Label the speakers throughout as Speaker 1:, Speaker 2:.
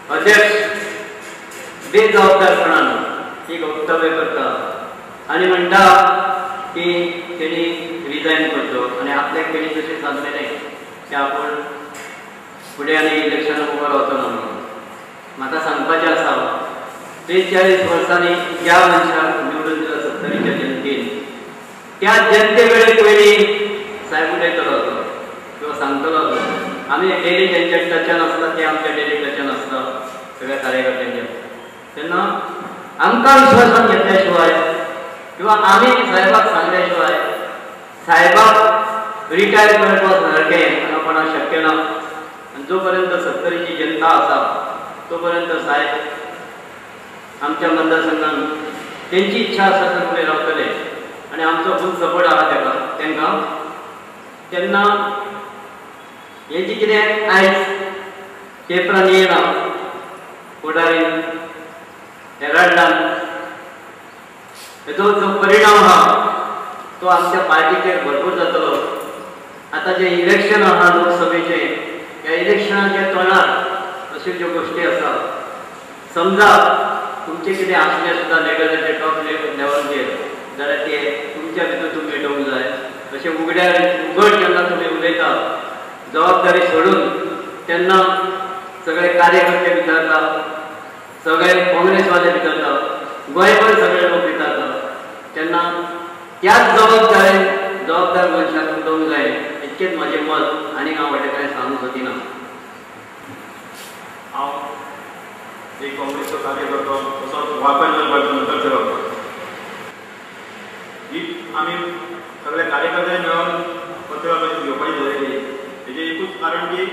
Speaker 1: अध्यक्ष बेजबाबदारपणान एक वक्तव्य करता आनी म्हणटा की तेणी रिजायन करचो आनी आपल्याक तेणी तशें सांगलेलें की आपूण फुडें आनी इलेक्शनाक उबो रावचो ना म्हणून. म्हाका सांगपाचें आसा 43 वर्सांनी ज्या मनशाक निवडून दिला सत्तरीच्या जनतेन त्या जनते वेळे पयलीं साहेब उलयतलो आसलो किंवा सांगतलो आसलो. आमी डेली तेंच्या टचान आसता, ते आमच्या डेली टचान आसता सगळ्या कार्यकर्त्यांच्या. तेन्ना आमकां विश्वासान घेतल्या शिवाय किंवा आमी साहेबाक सांगल्या शिवाय साहेबाक रिटायर करपा सारकें हांगा कोणाक शक्य ना. आनी जो पर्यंत सत्तरीची जनता आसा तो पर्यंत साहेब आमच्या मतदारसंघान तेंची इच्छा आसा तर फुडें रावतले आनी आमचो फूल सपोर्ट आसा तेका तेंकां. तेन्ना हें जें कितें आयज पेपरांनी येयलां फुडारीन हेराल्डान हेजो जो परिणाम आहा तो आमच्या पार्टीचेर भरपूर जातलो. आतां जें इलेक्शन आहा लोकसभेचें ह्या इलेक्शनाच्या तोंडार अश्यो ज्यो गोश्टी आसा समजा तुमचें कितें आसलें सुद्दां लिडराचे टॉप लेवलचेर जाल्यार ते तुमच्या भितर तुमी मेटोवंक जाय. अशें उगड्यार उगड जेन्ना तुमी उलयता जबाबदारी सोडून तेन्ना सगळे कार्यकर्ते विचारता, सगळे काँग्रेसवाले विचारता, गोंयभर सगळे लोक विचारता. तेन्ना त्याच जबाबदारेन जबाबदार मनशाक उलोवंक जाय इतकेंच म्हाजें मत आनी हांव व्हडलें कांय सांगूंक सोदिना.
Speaker 2: हांव एक काँग्रेसचो कार्यकर्तो तसोच वाळपय नगरपालिकेचो नगरसेवक. ही आमी सगळे कार्यकर्त्यांनी मेळून पत्रकार परिशद घेवपाची थारायली. हेजें एकूच कारण की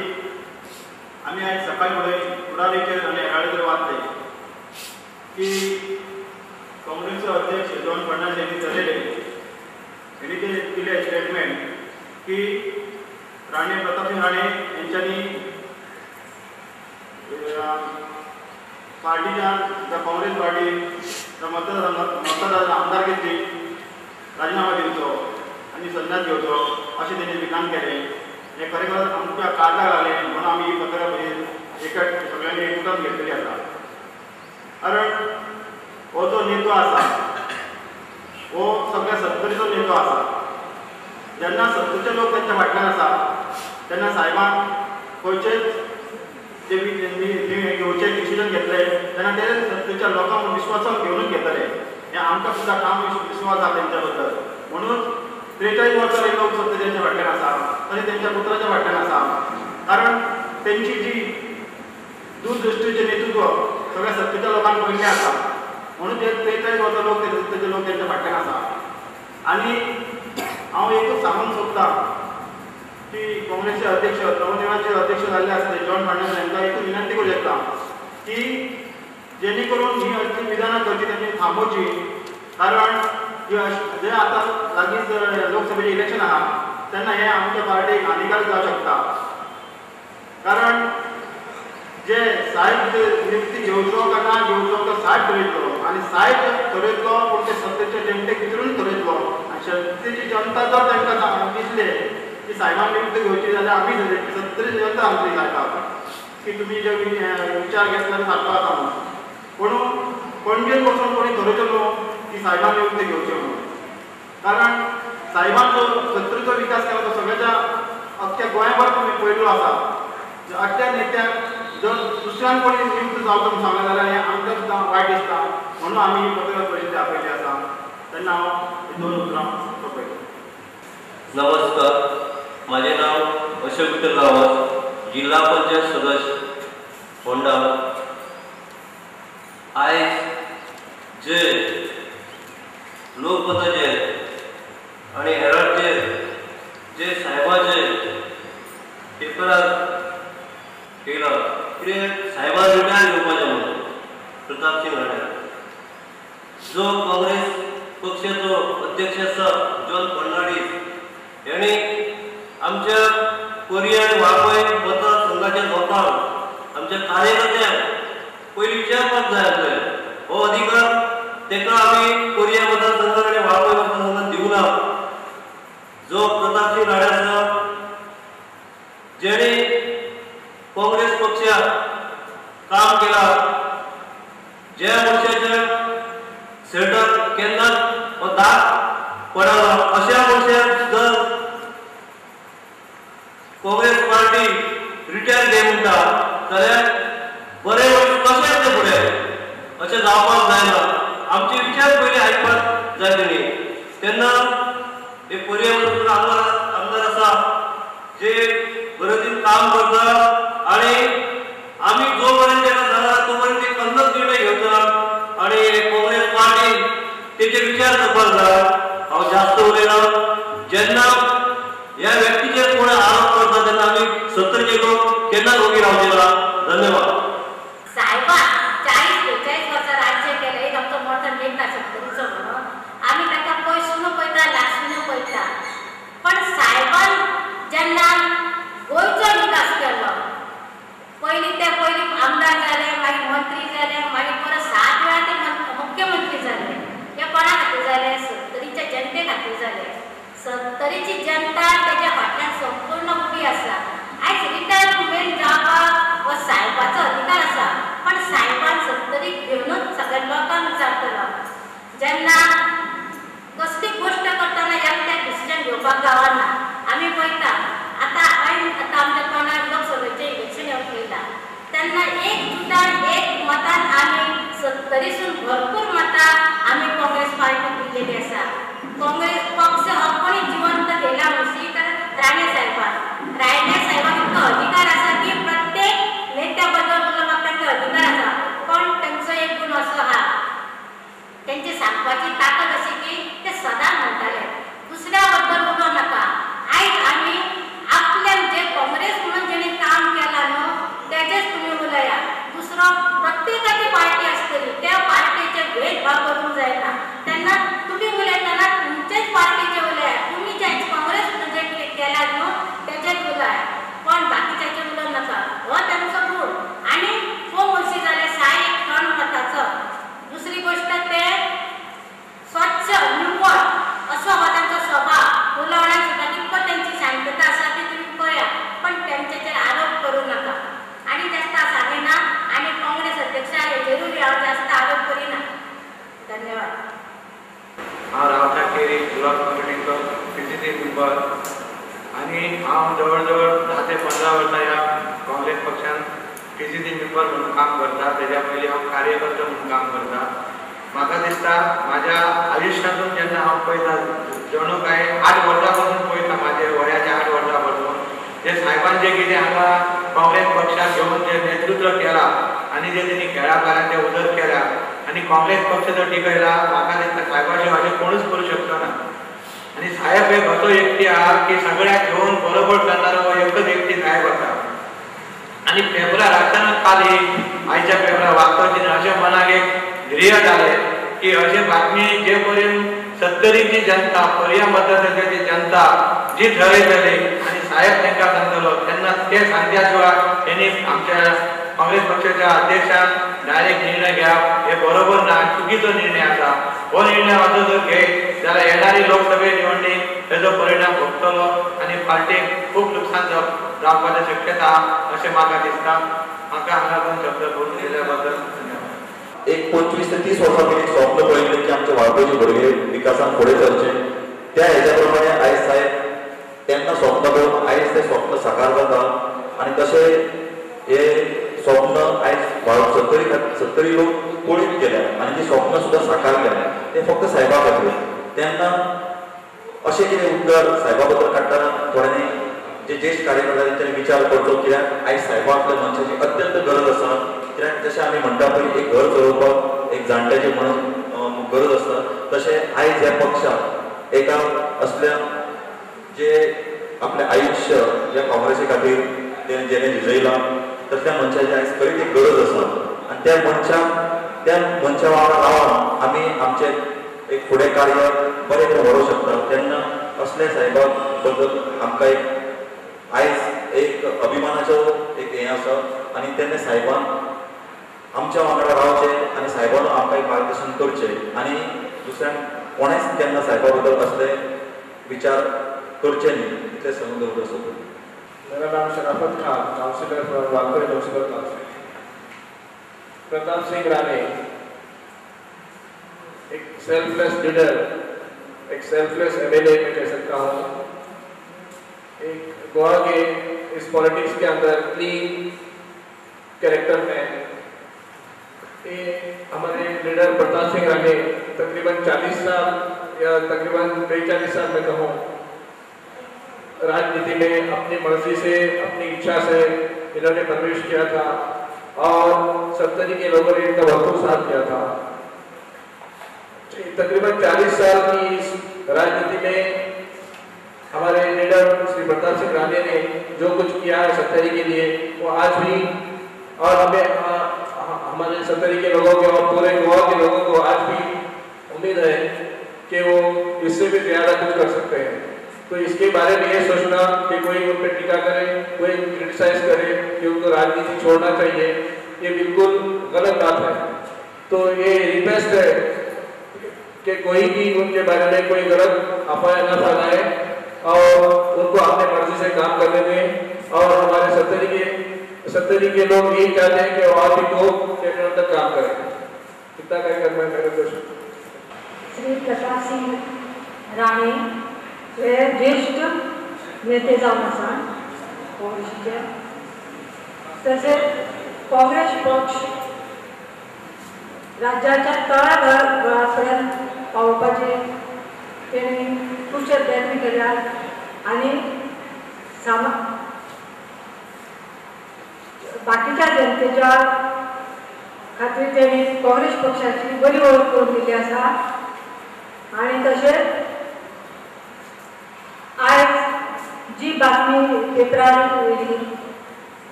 Speaker 2: आमी आयज सकाळी फुडें फुडारीचेर आनी हेराल्डाचेर वाचलें की काँग्रेसचो अध्यक्ष जॉन फर्नांडीस यांनी थरयलें, हेणी ते दिलें स्टेटमेंट की राणे प्रतापसिंह राणे यांच्यानी पार्टीच्या काँग्रेस पार्टी मतदार आमदारकीची राजीनामा दिवचो आनी संन्यास घेवचो अशें तेणी विधान केलें. हें खरें खर आमच्या काळजाक लागलें म्हणून आमी ही पत्रकार परिशद एका सगळ्यांनी एकजुटान घेतलेली आसा. कारण हो जो नेतो आसा हो सगळ्या सत्तरीचो नेतो आसा. जेन्ना सत्तरीचे लोक तेंच्या फाटल्यान आसा तेन्ना साहेबान खंयचेच जे घेवचे डिसिजन घेतले तेन्ना ते सत्तरीच्या लोकांक विश्वासान घेवनूच घेतले. हें आमकां सुद्दां ठाम विश्वास आसा तेंच्या बद्दल. म्हणून 43 वर्सां हे लोक सत्य तेंच्या फाटल्यान आसा तशें तेंच्या पुत्राच्या फाटल्यान आसा. कारण तेंची जी दूरदृश्टीचें नेतृत्व सगळ्या सत्तेच्या लोकांक पयलें आसा म्हणून ते 43 वर्सां लोक ते सत्तेचे लोक तेंच्या फाटल्यान आसा. आनी हांव एकूच सांगूंक सोदतां की काँग्रेसचे अध्यक्ष नवनिर्वाचित अध्यक्ष जाल्ले आसले जॉन फर्नांडीस हांकां एकूच विनंती करूं शकता की जेणे करून ही अशी विधानां करची तेणी थांबोवची. कारण जे आतां लागींच लोकसभेचें इलेक्शन आहा तेन्ना हें आमच्या पार्टीक हानिकारक जावंक शकता. कारण जे साहेब नियुक्ती घेवचो काय ना घेवचो तो साहेब थरयतलो आनी साहेब थरयतलो पूण ते सत्तेच्या जनतेक भितरूच थरयतलो. आनी सत्तेची जनता जर तांकां दिसलें की साहेबान नियुक्ती घेवची जाल्यार आमी सत्तरीची जनता सांगतली साहेबाक की तुमी जे विचार घेतला ते सारको आसा म्हणून. पूण पणजेन वचून कोणी थरयचो न्हू की साहेबान नियुक्ती घेवची म्हणून. कारण साहेबान जो सत्तरीचो विकास केला तो सगळ्याच्या अख्ख्या गोंयभर तुमी पयलो आसा. अख्ख्या नेत्याक जर दुसऱ्यान कोणी नियुक्त जावचो म्हणून सांगलें जाल्यार हें आमकां सुद्दां वायट दिसता. म्हणून आमी ही पत्रकार परिशद आपयल्ली आसा. तेन्ना हांव ही दोन उतरां सोंपयतां.
Speaker 3: नमस्कार, म्हाजें नांव अशोक विठ्ठल गांवस, जिल्हा पंचायत सदस्य होंडा. आयज जे लोकमताचेर आनी हेराल्डचेर जे साहेबाचे पेपरार येयला कितें साहेबान रिटायर घेवपाचें म्हणून प्रतापसिंह राणे जो काँग्रेस पक्षाचो अध्यक्ष आसा जॉन फर्नांडीस हेणी आमच्या पर्यें आनी वाळपय मतदारसंघाच्या लोकांक आमच्या कार्यकर्त्यांक पयलीं विचारपाक जाय आसलें. हो अधिकार ताका आमी पर्यें मतदारसंघात आनी वाळपय मतदारसंघात दिवना. जो प्रतापसिंह राणे आसा जेणे काँग्रेस पक्षाक काम केलां, ज्या मनशाच्या शर्टाक केन्नाच हो दाग पडना अशा मनशाक जर काँग्रेस पार्टी रिटायर घे म्हणटा जाल्यार बरें कशें येतलें फुडें? अशें जावपाक जायना. आमचे विचार पयलीं आयकपाक जाय तेणी. तेन्ना हे पर्यावरण आमदार आसा जे बरे दीन काम करता आनी आमी जो पर्यंत ताका सांगला तो पर्यंत ते कसलोच निर्णय घेवचो ना आनी काँग्रेस पार्टी तेचेर विचार करपाक जाय. हांव जास्त उलयना. जेन्ना ह्या व्यक्तीचेर कोण आरोप करता तेन्ना आमी सत्तरचे लोक केन्नाच ओगी रावचे ना. धन्यवाद.
Speaker 4: साहेबान 40-42 वर्सां राज्य केलें, एक आमचो मोठो नेता सत्तरीचो म्हणून आमी ताका पयसून पळयता, लागसून पळयता. पण साहेबान जेन्ना गोंयचो विकास केलो, पयलीं ते पयलीं आमदार जाले, मागीर मंत्री जाले, मागीर परत 7 वेळा ते मुख्यमंत्री जाले. हे कोणा खातीर जाले? सत्तरीच्या जनते खातीर जाले. सत्तरीची जनता तेज्या फाटल्यान संपूर्ण उबी आसा. आयज रिटायरमेंट जावपाक हो साहेबाचो अधिकार आसा, पण साहेबान सत्तरीक घेवनूच सगळ्या लोकांक विचारतलो. जेन्ना कसली गोश्ट करतना एकट्याक डिसिजन घेवपाक गावना. आमी पळयता आतां आतां आमच्या तोंडार लोकसभेचें इलेक्शन येवंक येयलां तेन्ना एक जुटान एक मतान आमी सत्तरीसून भरपूर मतां आमी काँग्रेस पार्टीक दिल्लेली आसा. काँग्रेस पक्ष हो कोणी जिवंत केला म्हणशी तर राणे साहेबान. राणे साहेबाक इतको अधिकार आसा की प्रत्येक नेत्या बद्दल उलोवपाक तांकां अधिकार आसा. पण तांचो एक गुण असो आहा, तेंची सांगपाची ताकद अशी की ते सदां म्हणटाले दुसऱ्या बद्दल उलोवं नाका. आयज आमी आपल्या जे काँग्रेस म्हणून जेणे काम केलां न्हू तेजेच तुमी उलया. दुसरो प्रत्येकाची पार्टी आसतली, त्या पार्टीचे भेदभाव करूंक जायना. तेन्ना तुमी उलयतना तुमचेच पार्टीचे उलया, तुमी जे काँग्रेस म्हणून जे कितें केलां न्हू तेजेच उलया, पण बाकीच्याचे उलोवं नाका. हो तांचो गुण. आनी फोग म्हणशी जाल्यार साय एक थंड मताचो. दुसरी गोश्ट ते स्वच्छ निवळ असो हो तांचो स्वभाव. उलोवण्याक सुद्दां तितको तेंची शांतता आसा ती तुमी पळया, पण तेंचेर आरोप करूं नाका. आनी जास्त सांगिना आनी काँग्रेस अध्यक्षा हेजेरूय बी हांव जास्त आरोप करिना. धन्यवाद.
Speaker 5: हांव रावता केरी ब्लॉक कमिटीचो PCC member आनी हांव जवळ जवळ 10 ते 15 वर्सां ह्या काँग्रेस पक्षान PCC member म्हणून काम करता. तेज्या पयलीं हांव कार्यकर्तो म्हणून काम करता. म्हाका दिसता म्हाज्या आयुश्यांतून जेन्ना हांव पळयता, जणू काय 8 वर्सां पासून पळयता, म्हाजे वयाच्या 8 वर्सां पासून जे साहेबान जे कितें हांगा काँग्रेस पक्षाक घेवन जे नेतृत्व केलां आनी जे तेणी खेळाकारांचे उदर केल्या आनी काँग्रेस पक्ष जो टिकयला, म्हाका दिसता साहेबाचे अशें कोणूच करूं शकचो ना. आनी साहेब एक असो व्यक्ती आहा की सगळ्याक घेवन बरोबर चलणारो हो एकच व्यक्ती साहेब आसा. आनी पेपरार अचानक काल आयच्या पेपरार वाचपाची अशें मनाक एक धैर्य जालें की अशें बातमी जे पर्यंत सत्तरीची जनता, पर्या मतदारसंघाची जनता जी ठरयतली आनी साहेब तांकां सांगतलो तेन्ना ते सांगच्या शिवाय तेणी आमच्या काँग्रेस पक्षाच्या अध्यक्षान डायरेक्ट निर्णय घेवप हे बरोबर ना, चुकीचो निर्णय आसा. हो निर्णय असो जर घेत जाल्यार येणारी लोकसभे निवडणूक तेजो परिणाम भोगतलो आनी पार्टीक खूब लुकसाण जावपाची शक्यता अशें म्हाका दिसता. म्हाका हांगा दोन शब्द बोलून दिल्या बद्दल धन्यवाद.
Speaker 6: एक 25 ते 30 वर्सां पयलीं स्वप्न पळयल्लें की आमचे वाळपयचे भुरगे विकासान फुडें सरचे. त्या हेज्या प्रमाणे आयज साहेब तेन्ना स्वप्न पळोवन आयज तें स्वप्न साकार जाता आनी तशें हे स्वप्न आयज सत्तरी लोक पळयत गेल्या आनी ती स्वप्न सुद्दां साकार केल्या तें फक्त साहेबा खातीर. तेन्ना अशें कितें उद्गार साहेबा बद्दल काडटना थोड्यांनी जे ज्येश्ठ कार्यकर्ता तेंच्यांनी विचार करचो, कित्याक आयज साहेबा आपल्या मनशाची अत्यंत गरज आसा. कित्याक जशें आमी म्हणटा पळय एक घर चलोवपाक एक जाणट्याची म्हणून गरज आसता, तशें आयज ह्या पक्षाक एका असल्या जे आपलें आयुश्य ज्या काँग्रेसी खातीर तेणें जेणे झिजयलां तसल्या मनशाची आयज खरीच एक गरज आसा. आनी त्या मनशाक त्या मनशा वांगडा रावन आमी आमचें एक फुडें कार्य बरें करून व्हरूंक शकता. तेन्ना असल्या साहेबा बद्दल आमकां एक आयज एक अभिमानाचो एक हें आसा आनी तेन्ना साहेबान आमच्या वांगडा रावचें आनी साहेबान आमकां एक मार्गदर्शन करचें आनी दुसऱ्यांक कोणेंच केन्ना साहेबा बद्दल असले विचार करचे न्ही इतलें सांगून दवरता सोदता.
Speaker 7: मेरा नाम शराफत Khan, councillor from Valpoi Lok Sabha council. Pratap Singh Rane एक सेल्फलेस लीडर, एक सेल्फलेस एमएलए मैं कह सकता हूँ। एक गोवा के इस पॉलिटिक्स के अंदर क्लीन कैरेक्टर में ये हमारे लीडर प्रताप सिंह राणे तकरीबन 40 साल या तकरीबन 42 साल में कहूँ राजनीति में अपनी मर्जी से, अपनी इच्छा से इन्होंने प्रवेश किया था और सत्तरी के लोगों ने इनका भरपूर साथ दिया था। तकरीबन 40 साल की इस राजनीति में हमारे लीडर श्री प्रताप सिंह राणे ने जो कुछ किया है सत्तरी के लिए वो आज भी और हमें हमारे सत्तरी के लोगों के और पूरे गोवा के लोगों को आज भी उम्मीद है कि वो इससे भी ज़्यादा कुछ कर सकते हैं। तो इसके बारे में ये सोचना कि कोई उन पर टीका करे, कोई क्रिटिसाइज करे कि उनको राजनीति छोड़ना चाहिए, ये बिल्कुल गलत बात है। तो ये रिक्वेस्ट है कि कोई भी उनके बारे में कोई गलत अफवाह न फैलाए और उनको अपने मर्जी से काम करने दें। और हमारे सत्तरी के लोग यही चाहते हैं कि वो आप ही को तक काम करें। इतना कहकर मैं मेरे दोस्त
Speaker 8: श्री प्रताप सिंह राणे हे ज्येष्ठ नेते जावन आसा काँग्रेसीचे। तशेंच काँग्रेस पक्ष राज्याच्या तळागाळा पर्यंत पावोवपाचे तेणी खुबशे प्रयत्न केल्यात आनी बाकीच्या जनतेच्या खातीर तेणी काँग्रेस पक्षाची बरी वळख करून दिल्ली आसा। आनी तशेंच आयज जी बातमी पेपरार येयली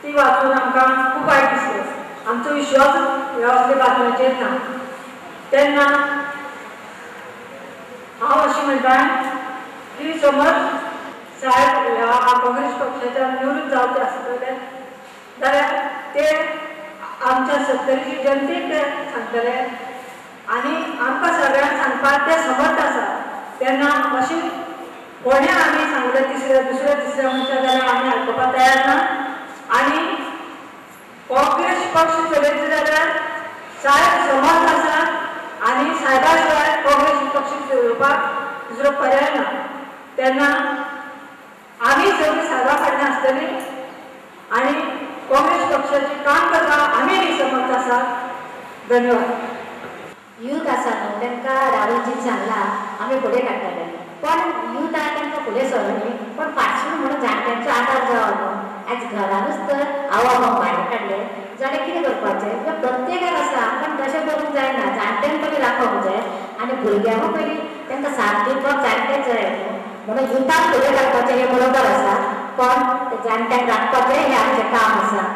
Speaker 8: ती वाचून आमकां खूब वायट दिसलें। आमचो विश्वास ह्या असल्या बातम्यांचेर ना। तेन्ना हांव अशें म्हणटा की समज साहेब ह्या काँग्रेस पक्षाच्या निवृत्त जावचे आसतले जाल्यार ते आमच्या सत्तरीची जनतेक ते सांगतले आनी आमकां सगळ्यांक सांगपाक ते समर्थ आसा। तेन्ना अशी कोणें आमी सांगलें तिसऱ्या दुसऱ्या तिसऱ्या मनशां जाल्यार आमी आयकुपाक तयार ना। आनी काँग्रेस पक्ष चलयतले जाल्यार साहेब समर्थ आसा आनी साहेबा शिवाय काँग्रेस पक्ष चलोवपाक दुसरो पर्याय ना। तेन्ना आमी सगळीं साहेबा फाटल्यान आसतली आनी काँग्रेस पक्षाचें काम करपाक आमी समर्थ आसा। धन्यवाद।
Speaker 4: यूथ आसा न्हू तांकां राहुलजीन सांगलां आमी फुडें काडटले, पण यूथ आहा तांकां फुडें सरूं पण फाटसून म्हणून जाणट्यांचो आदार जावो न्हू। आयज घरानूच तर आवय बापूय भायर काडले जाल्यार कितें करपाचें? प्रत्येकाक आसा पण तशें करूंक जायना, जाणट्यांक पयलीं राखोवंक जाय आनी भुरग्यांक पयलीं तांकां साथ दिवपाक जाणटेच जाय न्हू। म्हणून युथाक फुडें काडपाचें हें बरोबर आसा, पण जाणट्यांक राखपाचें हें आमचें काम आसा।